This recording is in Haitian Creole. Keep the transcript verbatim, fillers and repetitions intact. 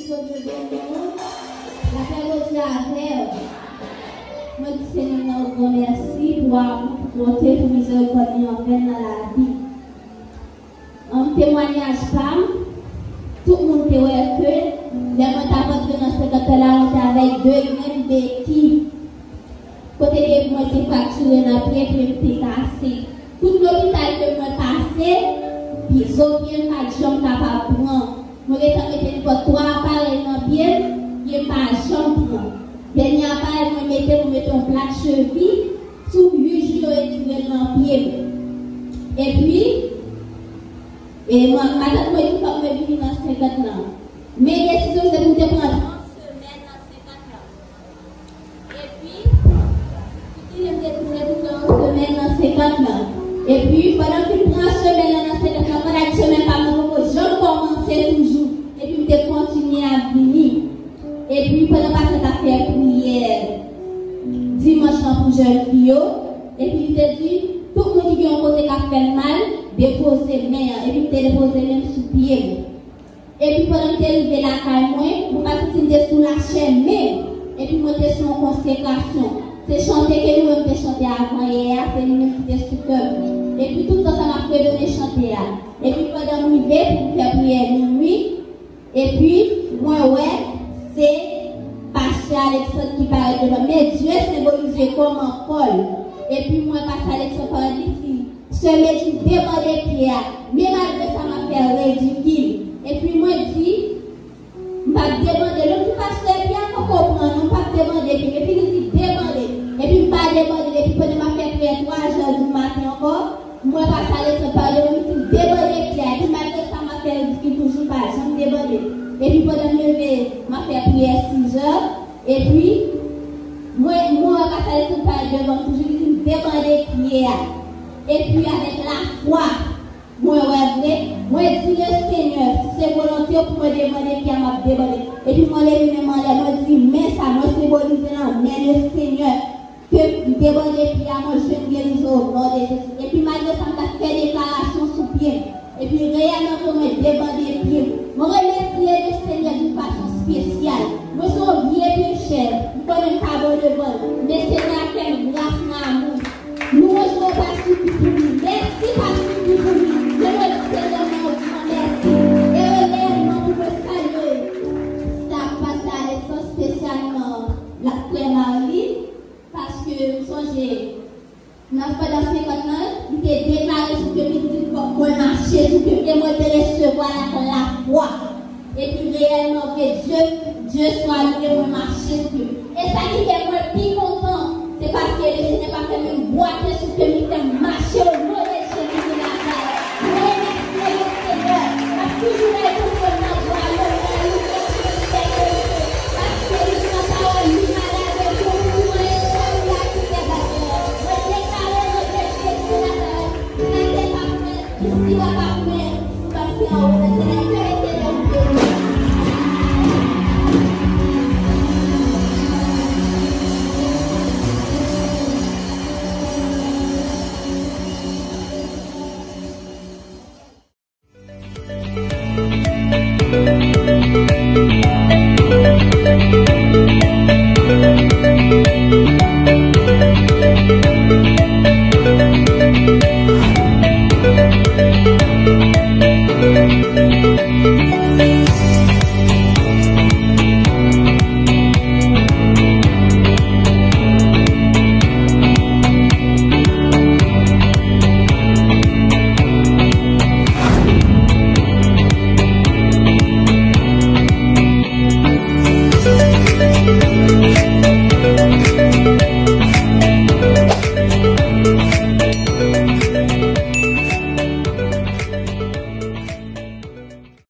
Bondye beni w. Lapè Bondye avè w. Mwen di Senyè nan yon gran mèsi pou amou, pou bonte, pou mizèrikòd li anvè n nan lavi. An temwayaj pa m, tout moun te wè ke lè mwen t ap antre nan senkant an la, mwen te avèk de grenn beki. Kote ke mwen te fraktire nan pye, pye m te kase. Tout lopital ke mwen pase, pye, zo pye m pa t janm kapab pran. Mwen gentan mete nenpòt twa aparèy nan pye m, pye m pa janm pran. Dènye aparèy mwen mete, mwen mete yon plak chevi, sou uit jou yo retire l nan pye m. Epi, e mwen, matant mwen di fòk mwen vini nan senkant lan. Men desizyon se pou m te pran twa semèn nan senkant lan. Epi, pou ki lè m te di se pou pran yon semèn nan senkant lan. Epi, pandan m fin pran semèn nan nan senkant lan, pandan semèn pa m nan poko janm kòmanse toujou. Epi, m te kontinye ap vini. Epi, pandan pastè t ap fè priyè dimanch lan pou jèn fi yo, epi, li te di, tout moun ki gen yon kote k ap fè l mal, depoze men an. Epi, m te depoze men m sou pye m. Epi pandan m te rive lakay mwen, mwen pa t santi m te sou lachè menm. Epi mwen te sou yon konsekrasyon. Se chante ke nou menm te chante avan yè a, se li menm ki te sou kè m. Epi tout tan sa m ap fredone chante a. Epi pandan m rive pou m fè priyè minwi, epi mwen wè se pastè Alexandre ki parèt devan m. Men Dye senbolize kòman kò l. Epi mwen pastè Alexandre parèt li di, Sè Medjou debande pye a, men malgre sa m ap fè ridikil. Epi mwen di, m p ap debande. Lè m di pastè pye a poko pran non, m p ap debande pye m. Epi li di debande. Epi m pa debande. Epi pandan m ap fè priyè twa zè di maten ankò, m wè pastè Alexandre pale, m di debande pye a. Epi malgre sa m ap fè ridikil toujou, m pa janm debande. Epi pandan m leve, m ap fè priyè sis zè. Epi, mwen, mwen wè pastè Alexandre parèt devan m toujou, li di m debande pye a. Epi, avèk lafwa, mwen wè vre, mwen di Lesenyè, si se volonte w pou mwen debande pye a, m ap debande. Epi, mwen leve men m anlè, mwen di, men sa, mwen senbolize nan men Lesenyè. Ke m debande pye a, mwen jwenn gerizon o non de Jezi. Epi malgre sa, m t ap fè deklarasyon sou pye m. Epi reyèlman ke mwen debande pye m. Mwen remèsye Lesenyè d'une façon spéciale. Mwen se yon vye pechè. M konnen m pa bon devan l. Men Senyè a fè m gras nan amou. Louanj mwen pa sifi pou li. Mèsi pa sifi pou li. Men mwen di Senyè mwen yon gran mèsi. E reyèlman pou mwen salye staf pastè Alexandre, espesyalman la frè Marly. Paske m sonje, nan pandan senkant lan, li te deklare sou ke li di fòk mwen mache sou ke, e mwen te resevwa l ak lafwa. Epi reyèlman vre, Dye, Dye swa louwe, mwen mache sou ke. E sa ki fè mwen pi kontan, se paske Lesenyè pa fè m vin bwate sou ke, li fè m mache o non de Jezi de Nazarèt. Mwen remèsye Lesenyè, m ap toujou leve pou l nan bwa yo, mwen louwe, mwen respekte l, paske li di nan pawòl li, maladi yo pou mwen, chak la ki fè bagay. Mwen deklare o non de Jezi de Nazarèt, latè p ap mwen, sila p ap mwen, sou pase anwo nan Senyè